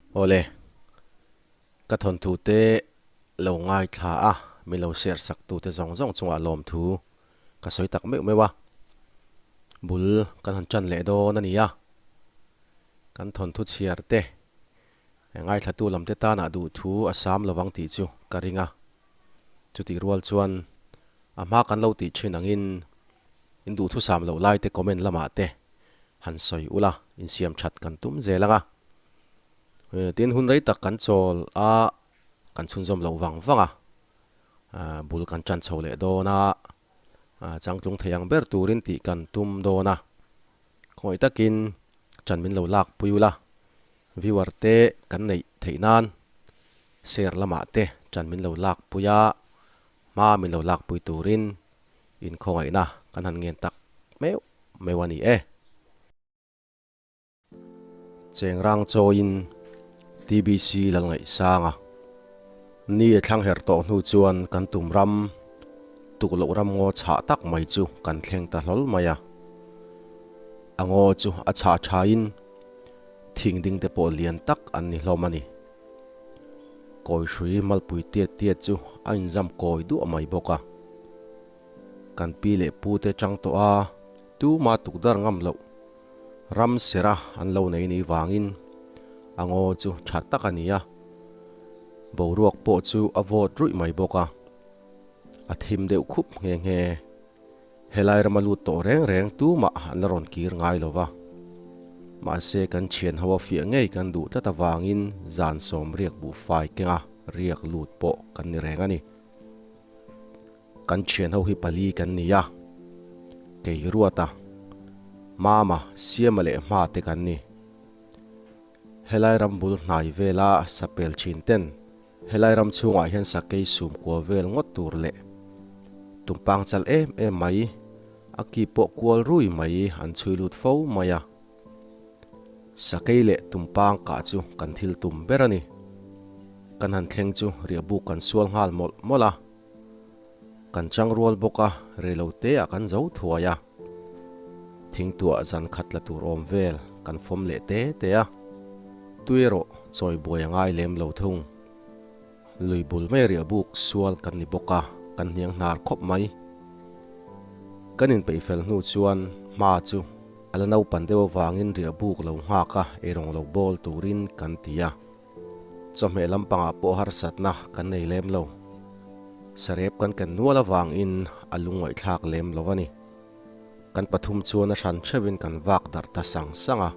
Awle, ka thawnthu te lo ngaithla a, min lo share sak tu te zawng zawng chungah lawmthu ka sawi tak meuh meuh a, bul kan han tan leh dawn a ni a, kan thawnthu chhiar te ngaithlatu lam te tanah duhthu a sam lovang tih chu ka ring a, chutih rual chuan a hma kan lo tih thin angin in duhthu sam loh lai te comment lamah te han sawi ula insiam that kan tum zel ang a. Tin hun rei tak kan chawl a, kan chhunzawm loh vang vang a, bul kan tan chho leh dawn a, changtlung thei ang ber turin tih kan tum dawn a, khawngaih takin chan min lo lak pui ula, viewer te kan neih theih nan share lamah te chan min lo lak pui a, hma min lo lak pui turin inkhawngaihna kan han ngen tak meuh meuh a ni e. Chengrang chawiin TBC lal ngaihsang a, ni a thlang her tawh hnu chuan kan tum ram tukloh ram ngaw chhah tak mai chu kan thleng ta hlawl mai a. A ngaw chu a chhah thain thing ding te pawh lian tak an ni hlawm a ni. Kawihrui malpui tiat tiat chu a inzam kawi duah mai bawk a. Kan pi leh pu te chang tawh a, tuma tukdar ngam loh ram sera an lo nei ni vangin a ngaw chu tha tak a ni a, boruak pawh chu a vawt ruih mai bawk a, a thim deuh khup nghe nghe. Helai rama lut tawh reng reng tumah an la rawn kir ngai lo va, mahse kan thian ho a fiah ngei kan duh tlat avangin zan sawm riak buhfai kenga riak lut pawh kan ni reng a ni. Kan thian ho hi pali kan ni a, kei Ruata, Mama, Siama leh Hma te kan ni. Helai ram bul hnai vela sapel thin ten helai ram chhungah hian sakei sum kua vel ngawt tur leh tumpang chal em em mai, a ki pawh kual rui mai an chhui lut fo mai a. Sakei leh tumpang kah chu kan thil tum ber a ni. Kan han thleng chu riahbuk kan sual nghal mawlh mawlh a. Kan chang rual bawk a, rei lo te ah kan zo thuai a. Thingtuah zan khat la tur awm vel kan fawm leh te te a. Tui erawh chawi buai a ngai lem lo thung. Lui bul mai riahbuk sual kan ni bawk a, kan hniang hnar khawp mai. Kan inpeih fel hnu chuan hma chu a la naupan deuh avangin riahbuk lo nghak a, eirawng lo bawl turin kan ti a. Chawhmeh lampangah pawh harsatna kan nei lem lo. Sarep kan ken nual avangin a lungngaihthlak lem lo a ni. Kan pathum chuan a hran theuhin kan vak darh ta sang sang a.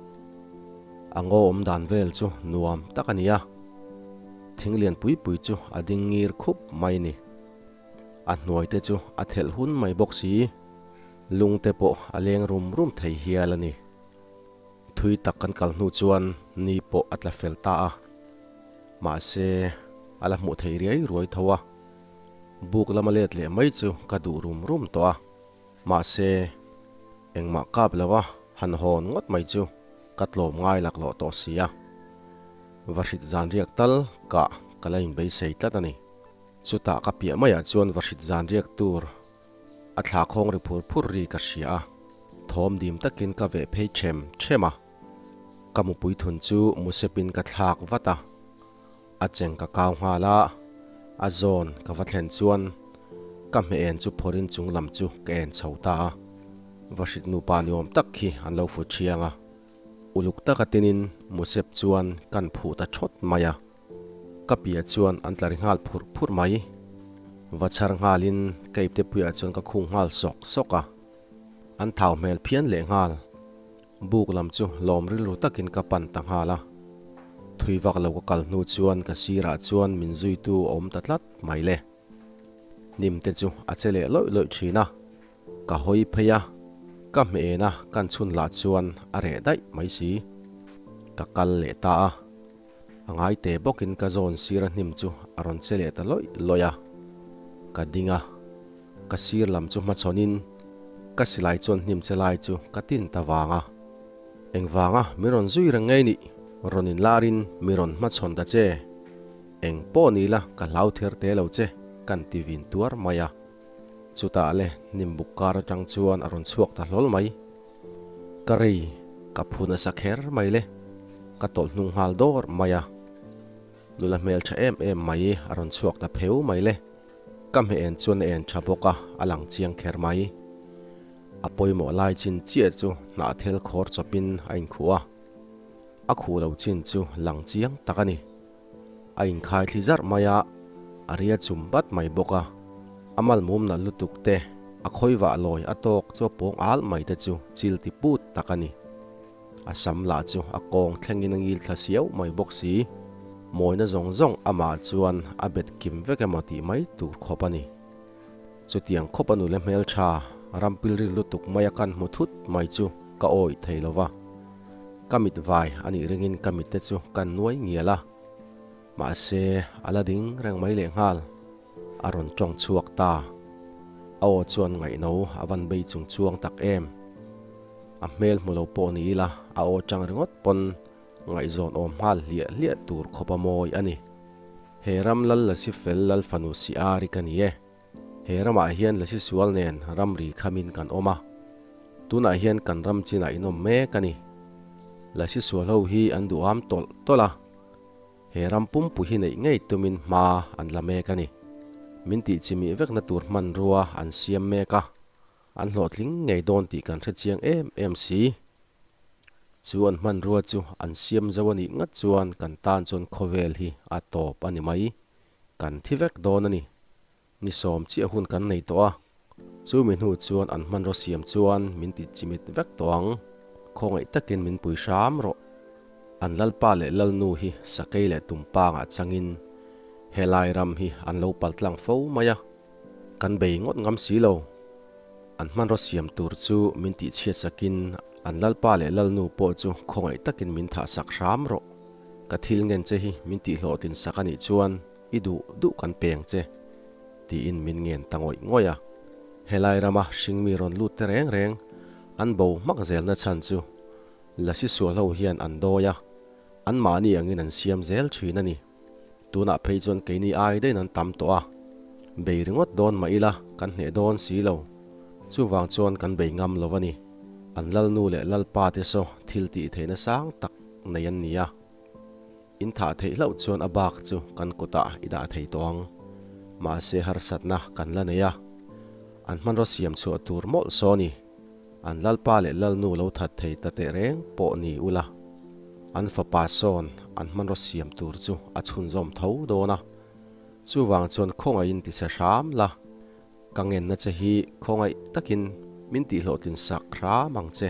A ngaw awm dan vel chu nuam tak a ni a. Thing lian pui pui chu a ding ngir khup mai ni. A hnuai te chu a thelh hun mai bawk si. Lung te pawh a leng rum rum thei hial a ni. Thui tak kan kal hnu chuan ni pawh a tla fel ta a, mahse a la hmuh theih riai ruai tho a, buk lama let leh mai chu ka duh rum rum tawh a, mahse engmah kap lo a han hawn ngawt mai chu ka tlawm ngai laklawh tawh si a, vahrit zan riak tal kah ka la inbeisei tlat a ni. Chutah ka piah maiah chuan vahrit zan riak tur A thla khawng ri phur phur ri ka hria a, thawm dim takin ka veh phei ṭhem ṭhem a. Ka mupui thun chu musepin ka thlak vat a, a cheng ka kau nghal a, a zawn ka va thlen chuan ka hmeh en chu phawrin chung lam chu ka en chho ta a. Vahrit nupa ni awm tak khi an lo fu ṭhiang a, uluk taka tinin musep chuan kan phuh ta ṭhawt mai a. Ka piah chuan an tla ri nghal phurh phurh mai. Va chhar nghalin ka ipte puiah chuan ka khung nghal sawk sawk a. An thau hmel phian leh nghal. Buk lam chu lawm rilru takin ka pan ta nghal a. Thui vak lo ka kal hnu chuan ka sirah chuan min zuitu a awm ta tlat mai le. Hnim te chu a che leh lawih lawih thin a. Ka hawi phei a, ka hmeh en a kan chhun lah chuan a reh daih mai si. Ka kal leh ta a. A ngai te bawkin ka zawn sir a hnim chu a rawn che leh ta lawih lawih a. Ka ding a, ka sir lam chu hmachhawnin ka silai chuan hnim che lai chu ka tin ta vang a. Engvanga mi rawn zui reng ngei nih rawn inlarin mi rawn hmachhawn ta che. Eng pawh ni la ka hlau ther te lo che kan ti vin tuar mai a. Chutah le hnim buk kar atang chuan a rawn chhuak ta hlawl mai. Ka rei, ka phu nasa kher mai le. Ka tawlh hnung nghal dawr mai a. Nula hmeltha em em mai a rawn chhuak ta pheu mai le. Ka hmeh en chuan a en tha bawk a, a lang chiang kher mai. A pawimawh lai chin chiah chu hnahthel khawr chawpin a inkhuh a, a khuh lo chin chu lang chiang tak a ni. A inkhai thli zarh mai a, a ria chum bat mai bawk a. A malmum nalh lutuk te, a khawivah lawi a tawk chu a pawng al mai te chu chil ti put tak a ni. A sam lah chu a kawng thlengin a ngil thla siau mai bawk si. Mawina zawng zawng amah chuan a bet kim vek emaw tih mai tur khawp a ni. Chutiang khawp a nule hmeltha ram pilril lutuk mai a kan hmu thut mai chu ka awih thei lo va. Ka mit vai a nih ringin ka mitte chu ka nuai ngial a. Mahse, a la ding reng mai lehnghal. A rawn tawng chhuak ta. A aw chuan ngaihno a van bei chung chuang tak em. A hmel hmu lo pawh ni ila a aw chang ringawt pawn ngaihzawn awm nghal hliah hliah tur khawp a mawi a ni. He ram lal Lasi fel lal fanu si ari ka ni e. He ramah hian Lasi sual nen ramri khamin kan awm a. Tunah hian kan ram chinah in awm mek a ni. Lasi sual ho hi an duham tawlh tawlh a. He ram pumpui hi neih ngei tumin hma an la mek a ni. Min tih chimih vekna tur hmanrua an siam mek a, an hlawhtling ngei dawn tih kan hre chiang em em si. Chu an hmanrua chu an siam zo a nih ngat chuan kan tan chuan khawvel hi a tawp a ni mai. Kan thi vek dawn a ni. Ni sawm chiah hun kan nei tawh a, chumi hnu chuan an hmanraw siam chuan min ti chimit vek tawh ang. Khawngaih takin min pui hram rawh. An lalpa leh lalnu hi sakei leh tumpangah changin helai ram hi an lo paltlang fo mai a, kan bei ngawt ngam si lo. An hmanraw siam tur chu min tihchhiat sakin an lalpa leh lalnu pawh chu khawngaih takin min thahsak hram rawh. Ka thil ngen che hi min tihhlawhtlin sak a nih chuan I duh duh kan peng che, tiin min ngen ta ngawih ngawih a. Helai rama hringmi rawn lut te reng reng an bo hmak zelna chhan chu Lasi sual ho hian an dawi a, anmahni angin an siam zel thin a ni. Tunah phei chuan keini ai daih an tam tawh a, bei ringawt dawn mah ila kan hneh dawn si lo. Chuvang chuan kan bei ngam lo a ni. An lalnu leh lalpa te saw thil tih theihna sang tak nei an ni a. In thah theih hlauh chuan a bak chu kan kutah i dah thei tawh ang. Mahse harsatna kan la nei a, an hmanraw siam chhuah tur mawlh saw ni. An lalpa leh lalnu lo that thei ta teh reng pawh ni ula, an fapa sawn an hmanraw siam tur chu a chhunzawm tho dawn a. Chuvang chuan khawngaihin ti che hram la, Ka ngenna che hi khawngaih takin min tihhlawhtlin sak hram ang che.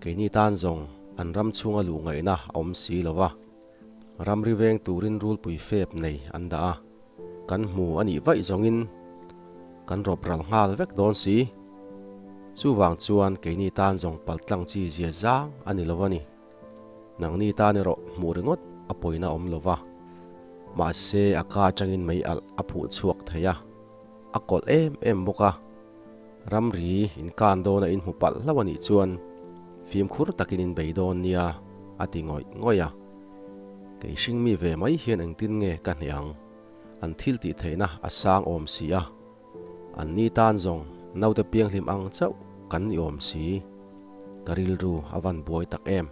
Keini tan zawng an ram chhunga luh ngaihna a awm si lo va, ramri veng turin rulpui fep nei an dah a, kan hmu a nih vaih zawngin kan rawp ral nghal vek dawn si. Chuvang chuan keini tan zawng paltlang chi zia zang a ni lo a ni. Nangni tan erawh hmuh ringawt a pawina awm lo va, mahse a ka atangin mei alh a phuh chhuak thei a. A kawlh em em bawk a, ramri inkan dawna inhmu palh hlauh a nih chuan fimkhur takin in bei dawn nia a ti ngawih ngawih a. Kei hring mi ve mai hian engtin nge ka hneh ang? An thil tih theihna a sang awm si a, an ni tan zawng naute pianghlim ang chauh kan ni awm si. Ka rilru a van buai tak em.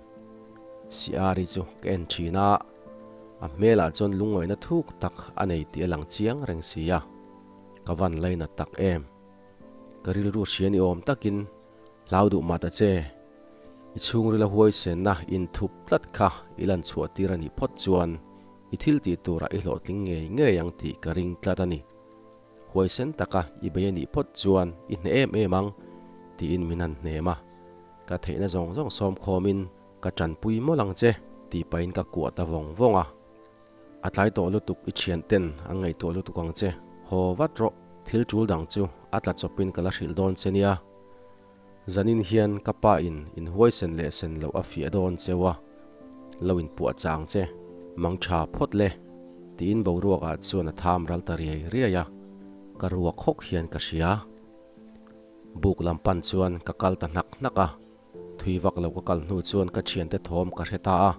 Siari chu ka en thin a. A hmelah chuan lungngaihna thuk tak a nei tih a lang chiang reng si a, ka van lainat tak em. Ka rilru hria ni awm takin hlau duh mah ta che, i chhungrila huaisenna inthup tlat kha i lan chhuah tir a nih phawt chuan i thil tih turah i hlawhtling ngei ngei ang tih ka ring tlat a ni. Huaisen taka i bei a nih phawt chuan i hneh em em ang tiin min han hnem a, ka theihna zawng zawng sawm khawmin Ka tanpui mawlh ang che, tih pahin ka kuah ta vawng vawng a. A tlai tawh lutuk i thian ten an ngaihtuah lutuk ang che, haw vat rawh, thil tul dang chu a tla chawpin ka la hrilh dawn che nia. Zanin hian ka pa in inhuaisen leh sen loh a fiah dawn cheu a, lo inpuah chang che, mang tha phawt le, tiin boruakah chuan a tham ral ta riai riai a, ka ruak hawk hian ka hria. Buk lam pan chuan ka kal ta hnak hnak a. Thui vak lo ka kal hnu chuan ka thiante thawm ka hre ta a,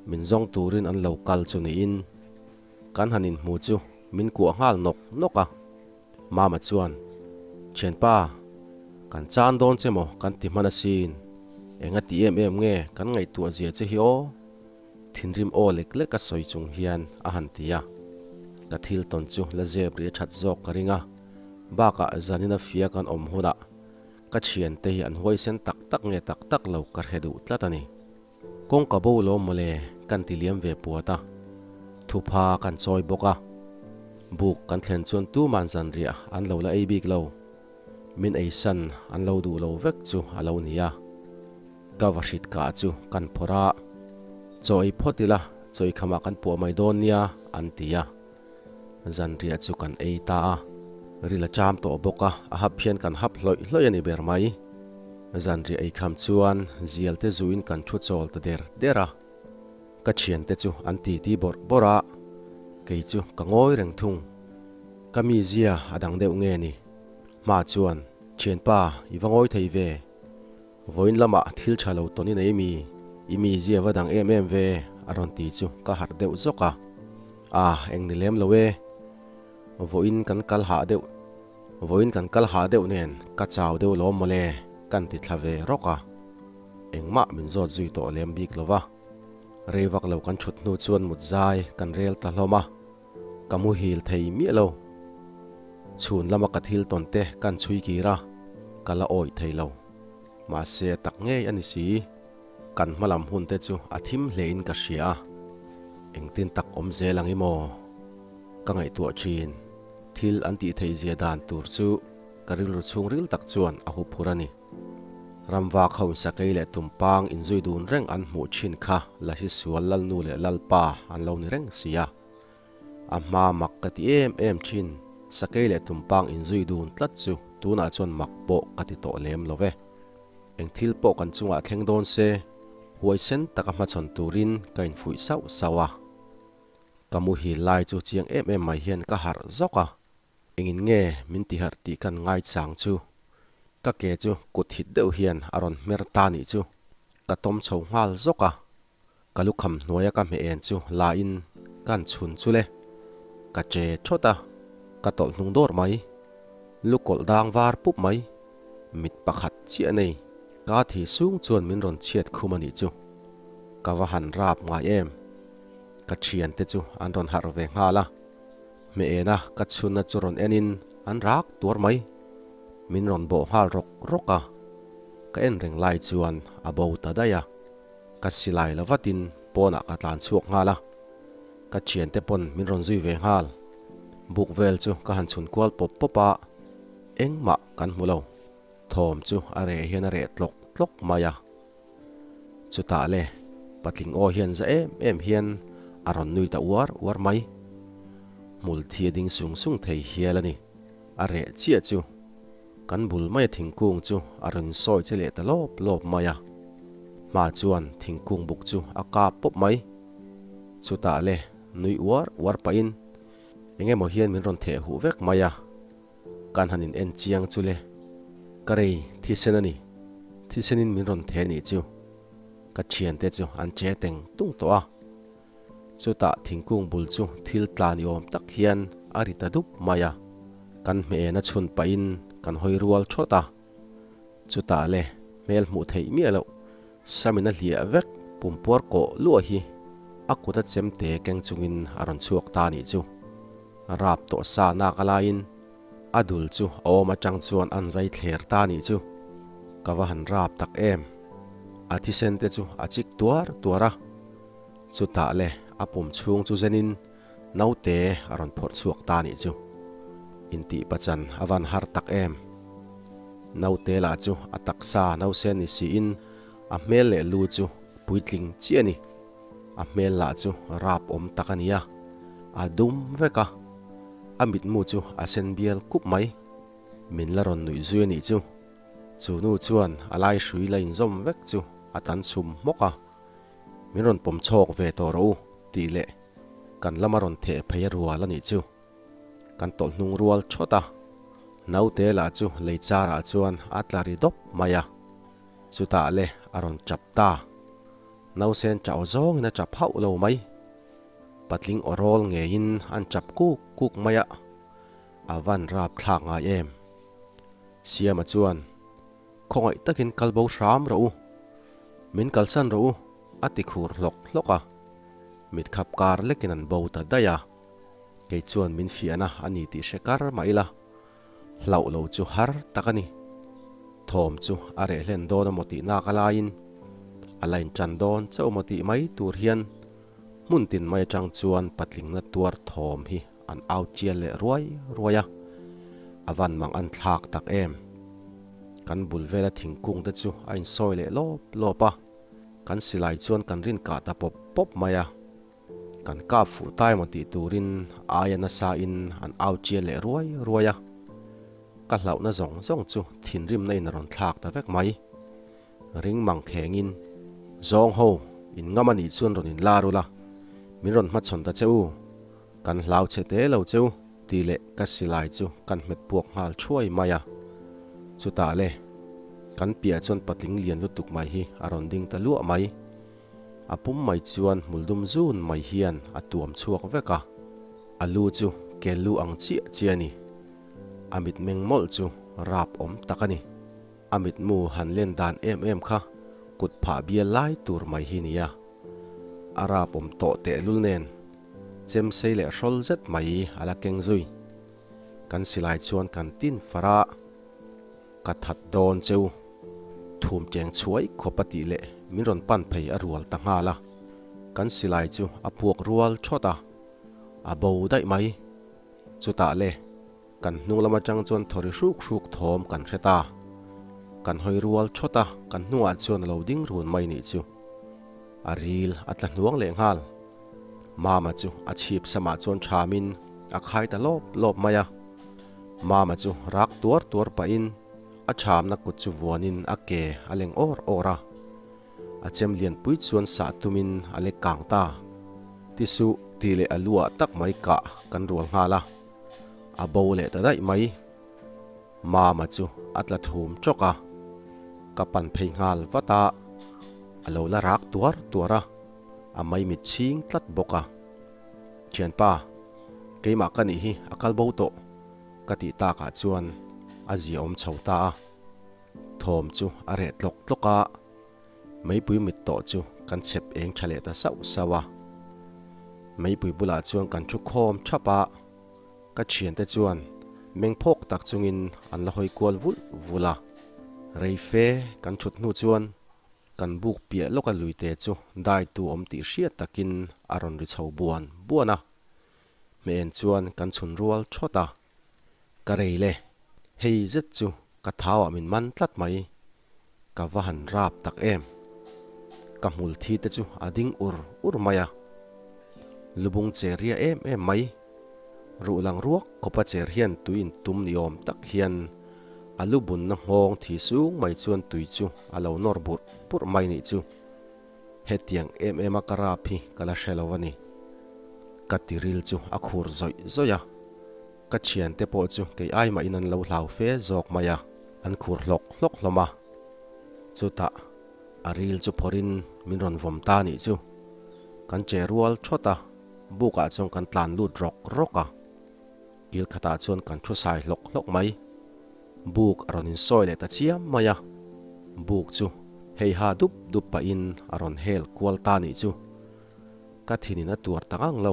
min zawng turin an lo kal chu niin kan han inhmu chu min kuah nghal nawk nawk a. Mama chuan, Thianpa, kan chan dawn che maw kan ti hman asin, enga ti em em nge kan ngaihtuah zia che hi aw? Thinrim aw lek lek a sawi chung hian a han ti a. Ka thil tawn chu la zep ri a that zawk ka ring a, bakah zanin a fia kan awm hunah ka thiante hi an huaisen tak tak nge tak tak lo ka hre duh tlat a ni. Kawngka bo lawm mawle kan ti liam ve puat a, thupha kan chawi bawk a. Buk kan thlen chuan tuman zanriah an lo la ei bik lo. Min eisan an lo duh lo vek chu a lo ni a. Ka va hrit kah chu kan phawrh a, Chaw ei phawt ila, chaw ei khamah kan puah mai dawn nia, an ti a. Zanriah chu kan ei ta a, ril a cham tawh bawk a, a hap hian kan hap hlawih hlawih a ni ber mai. Zanriah ei kham chuan zial te zuin kan thu chawl ta der der a, ka thiante chu an titi bawrh bawrh a, kei chu ka ngawi reng thung. Ka mizia a dang deuh nge ni? Hma chuan, Thianpa, i va ngawi thei ve. Vawiin lamah thil tha lo tawn i nei mi? I mizia va dang em em ve? a rawn ti chu ka harh deuh zawk a. Ah, eng ni lem lo e. Vawiin kan kal hah deuh, vawiin kan kal hah deuh nen ka chau deuh lawm mawle kan ti thla ve rawk a. Engmah min zawt zui tawh lem bik lo va. Rei vak lo kan thut hnu chuan mut zai kan rel ta hlawm a. Ka muhil thei miah lo. Chhun lama ka thil tawn te kan chhui kir a, ka la awih thei lo. Mahse a tak ngei a ni si. Kan hma lam hun te chu a thim hle in ka hria a. Engtin tak awm zel ang i maw? Ka ngaihtuah thin. Thil an tih theih zia dan tur chu ka rilru chhungril tak chuan a huphur a ni. Ramvak ho sakei leh tumpang inzui dun reng an hmuh thin kha Lasi sual Lalnu leh Lalpa an lo ni reng si a. A hma mak ka ti em em thin, sakei leh tumpang inzui dun tlat chu tunah chuan mak pawh ka ti tawh lem lo ve. Eng thil pawh kan chungah thleng dawn se, huaisen taka hmachhawn turin ka infuih sauh sauh a. Ka muhil lai chu chiang em em mai hian ka harh zawk a. Engin nge min ti harh tih kan ngaichang chu? Ka ke chu kut hit deuh hian a rawn hmer ta nih chu. Ka tawm chho nghal zawk a. Ka lukham hnuaia ka hmeh en chu la in kan chhun chu le. Ka che thawt a, ka tawlh hnung dawr mai. Lu kawlh dang var pup mai. Mit pakhat chiah nei. Ka thi sung chuan min rawn chhiat khum a nih chu. Ka va han rap ngai em. Ka thiante chu an rawn harh ve nghal a. Hmehena ka chhunna chu rawn enin an rak tuar mai. Min rawn bawh nghal rawk rawk a, ka en reng lai chuan a bo ta daih a. Ka silai la vatin pawnah ka tlan chhuak nghal a, ka thiante pawn min rawn zui ve nghal. Buk vel chu ka han chhun kual pawp pawp a, engmah kan hmu lo. Thawm chu a reh hian a reh tlawk tlawk mai a. Chutah le, patling aw hian za em em hian a rawn nui ta uar uar mai. Hmul thi a ding sung sung thei hial a ni. A reh chiah chu kan bul maia thingkung chu a rawn insawi che leh ta lawp lawp mai a. Hma chuan thingkung buk chu a kap pawp mai. Chutah le, nui uar uar pahin eng emaw hian min rawn theh huh vek mai a. Kan han in en chiang chu le. Ka rei thisen a ni. Thisenin min rawn the nih chu. Ka thiante chu an che teng tung tawh a. Chutah thingkung bul chu thil tla ni awm tak hian a ri ta dup mai a. Kan hmehena chhun pahin kan hawi rual thawt a. Chutah le hmel hmuh theih miah loh Samin a hliah vek pumpuar kawh luah hi a kut a chemte keng chungin a rawn chhuak ta nih chu. Rap tawh sa nak a laiin a dul chu a awm atang chuan an zai thler ta nih chu. Ka va han rap tak em. A thisen te chu a chik tuar tuar a. Chutah le a pum chhung chu zenin naute a rawn phawrh chhuak ta nih chu. Intih pachan a van har tak em. Naute lah chu a taksa nausen ni siin a hmel leh lu chu puitling chiah a ni. A hmel lah chu rap awm tak a ni a, a dum vek a, a mitmu chu a sen bial kup mai. Min la rawn nuih zui a nih chu. Chu nu chuan a lai hrui la inzawm vek chu a tan chhum hmawk a, Min rawn pawm chhawk ve tawh rawh u tih leh kan lama rawn theh phei a rual a nih chu. Kan tawlh hnung rual thawt a, naute lah chu lei charah chuan a tla ri dawp mai a. Chutah le a rawn chap ta. Nausen chau zawngin a chap hauh lo mai. Patling aw rawl ngeiin an chap kuk kuk mai a, a van rap thlak ngai em. Siama chuan, Khawngaih takin kal bo hram rawh u. Min kalsan rawh u, a ti khur hlawk hlawk a. Mit khap kar lekin an bo ta daih a, kei chuan min fiahna a ni tih hre kar mah ila, hlauh lo chu har tak a ni. Thawm chu a reh hlen dawn amaw tih nak a laiin, a la inṭan dawn chauh maw tih mai tur hian hmun tin mai aṭang chuan patlingna tuar thawm hi an au chial leh ruai ruai a, a van mang an thlak tak em. Kan bul vela thingkung te chu a insawi leh lawp lawp a. Kan silai chuan kan rin kah ta pawp pawp mai a, kan kap fuh tai maw tih turin aia nasa in an au chial leh ruai ruai a, ka hlauhna zawng zawng chu thinrimna in a rawn thlak ta vek mai. Ring mang kheng in, Zawng ho, in ngam a nih chuan rawn in lar ula, min rawn hmachhawn ta che u, kan hlau che te lo che u tih leh ka silai chu kan hmet puak nghal thuai mai a. Chutah le, kan piah chuan patling lian lutuk mai hi a rawn ding ta luah mai. A pum mai chuan hmul dum zun mai hian a tuam chhuak vek a, a lu chu kel lu ang chiah chiah a ni. A mitmeng mawlh chu rap awm tak a ni. A mitmu han len dan em em kha kut phah bial lai tur mai hi nia. A rap awm tawh tehlul nen chem sei leh hrawl zet mai a la keng zui. Kan silai chuan kan tin far a, ka that dawn cheu. Thum cheng chhuai khawp a tih leh min rawn pan phei a rual ta nghal a. Kan silai chu a puak rual thawt a, a bo daih mai. Chutah le, kan hnung lam atang chuan thawri hruk hruk thawm kan hre ta. Kan hawi rual thawt a, kan hnungah chuan a lo ding run mai nih chu. A ril a tla hnuang leh nghal. Mama chu a chhip samah chuan thamin a khai ta lawp lawp mai a. Mama chu rak tuar tuar pahin a thamna kut chu vuanin a ke a leng awr awr a. A chem lianpui chuan sah tumin a lek kang ta. Ti suh tih leh a lu ah tak mai kah kan rual nghal a. A bo leh ta daih mai. Mama chu a tla thum tawk a. Ka pan phei nghal vat a, a lo la rak tuar tuar a. A maimit chhing tlat bawk a. Thianpa, keimah ka nih hi a kal bo tawh, ka tih takah chuan a zia awm chho ta a. Thawm chu a reh tlawk tlawk a, meipui mit tawh chu kan chhep eng tha leh ta sauh sauh a. Meipui bulah chuan kan thu khawm thap a, ka thiante chuan meng phawk tak chungin an la hawi kual vulh vulh a. Rei fe kan thut hnu chuan Kan buk piah lawka luite chu daitu awm tih hriat takin a rawn ri chho buan buan a, hmehen chuan kan chhun rual thawt a. Ka rei le, hei zet chu ka thauah min man tlat mai, ka va han rap tak em. Ka hmul thi te chu a ding ur ur mai a, lubung che ria em em mai. Ruh lang ruak khawpa cher hian tui in tum ni awm tak hian a lu bunna nghawng thi sung mai chuan tui chu a lo nawr burh burh mai nih chu. Hetiang em em a ka rap hi ka la hre lo a ni. Ka tiril chu a khur zawih zawih a, ka thiante pawh chu kei ai mahin an lo hlau fe zawk mai a, an khur hlawk hlawk hlawm a. Chutah a ril chu phawrhin min rawn vawm ta nih chu. Kan che rual thawt a. Bukah chuan kan tlan lut rawk rawk a, kil khatah chuan kan thu sai hlawk hlawk mai. Buk a rawn insawi leh ta chiam mai a, buk chu hei ha dup dup pahin a rawn hel kual ta nih chu. Ka thinin a tuar ta ngang lo,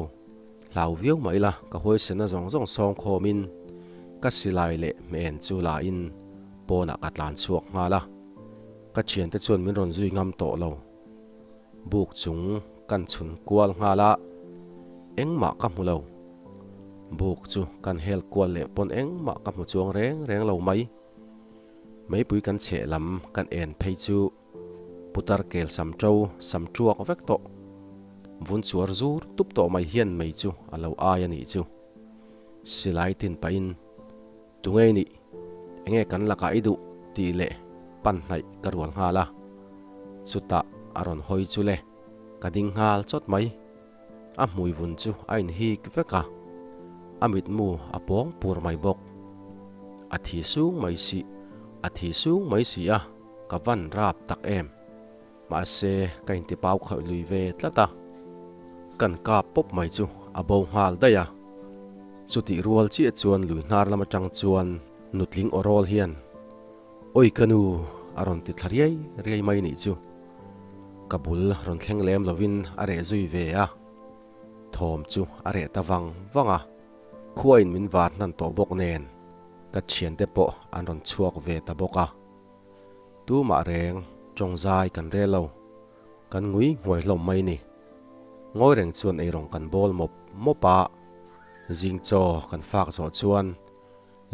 hlau viau mah ila ka huaisena zawng zawng sawng khawmin ka silai leh hmehen chu lain pawnah ka tlan chhuak nghal a, ka thiante chuan min rawn zui ngam tawh lo. Buk chung kan chhun kual nghal a, engmah ka hmu lo. Buk chu kan hel kual leh pawn engmah ka hmu chuang reng reng lo mai. Meipui kan chheh lam kan en phei chu putar kel sam ṭo sam ṭuak vek tawh. Vun chuar zur tup tawh mai hian mei chu a lo ai a nih chu. Silai tin pahin. Tunge i nih? Enge kan lakah i duh? tih leh pan hnaih ka rual nghal a. Chutah a rawn hawi chu le, ka ding nghal chawt mai. A hmui vun chu a inhik vek a, a mitmu a pawng pur mai bawk. A thi sung mai si, a thi sung mai si a, ka van rap tak em. Mahse ka intipau khawih lui ve tlat a, kan kap pawp mai chu a bo nghal daih a. Chutih rual chiah chuan lui hnar lam atang chuan nutling aw rawl hian, Awi ka nu! a rawn ti thla riai riai mai nih chu. Ka bul rawn thleng lem lovin a reh zui ve a. Thawm chu a reh ta vang vang a, khuain min var hnan tawh bawk nen ka thiante pawh an rawn chhuak ve ta bawk a. Tumah reng tawngzai kan rel lo, kan ngui nghuai hlawm mai ni. Ngawi reng chuan eirawng kan bawl mawp mawp a, zing chaw kan fak zawh chuan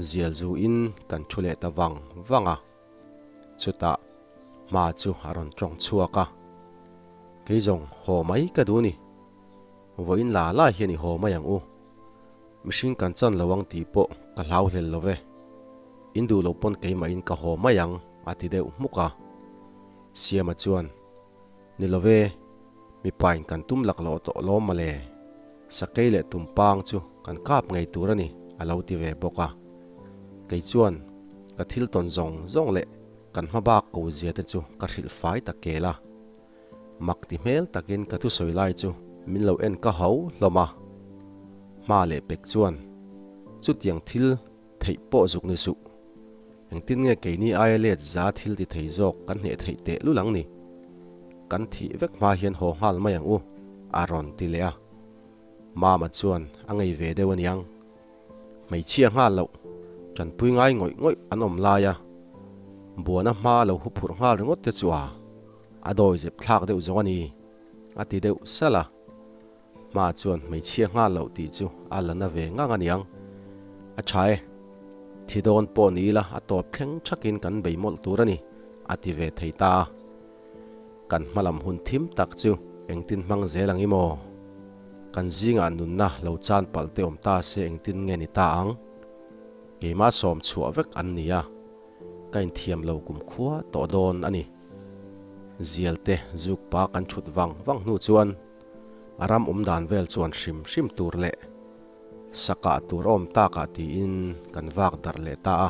zial zu in kan thu leh ta vang vang a. Chutah hma chu a rawn tawng chhuak a, Kei zawng haw mai ka duh ni. Vawiin la la hian i haw mai ang u. Mihring kan chan lo ang tih pawh ka hlau hlel lo ve. In duh lo pawn keimahin ka haw mai ang a ti deuh hmuk a. Siama chuan, Ni lo ve, mipain kan tum laklawh tawh lawm mawle. Sakei leh tumpang chu kan kap ngei tur a ni a lo ti ve bawk a. Kei chuan ka thil tawn zawng zawng leh kan hma bak ko zia te chu ka hrilh fai ta kel a. Mak ti hmel takin ka thusawi lai chu min lo en ka ho hlawm a. Hma leh pek chuan chutiang thil theih pawh zuk ni suh. Engtin nge keini aia let za thil ti thei zawk kan hneh theih teh lul ang ni? Kan thih vek hma hian haw nghal mai ang u, a rawn ti leh a. Mama chuan a ngei ve deuh aniang. Hmeichhia nghal loh, tanpui ngai ngawih ngawih an awm lai a, buana hma lo hu phurh nghal ringawt te chu a, a dawi zep thlak deuh zawng a ni, a ti deuh salh a. Hma chuan hmeichhia nghal loh tih chu a la na ve ngang aniang. A tha e. Thi dawn pawh ni ila a tawp thleng thakin kan bei mawlh tur a ni, a ti ve thei ta a. Kan hmalam hun thim tak chu engtin hmang zel ang i maw? Kan zingah nunna lo chan palh te awm ta se engtin nge ni ta ang? Keimah sawm chhuah vek an ni a, ka inthiam lo kumkhua tawh dawn a ni. Zial te zuk pa kan thut vang vang hnu chuan a ram awm dan vel chuan hrim hrim tur leh sakah tur a awm takah tiin kan vak darh leh ta a,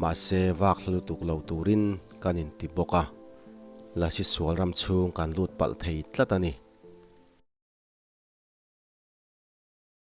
mahse vak hla lutuk lo turin kan inti bawk a, Lasi sual ram chhung kan lut palh thei tlat a ni.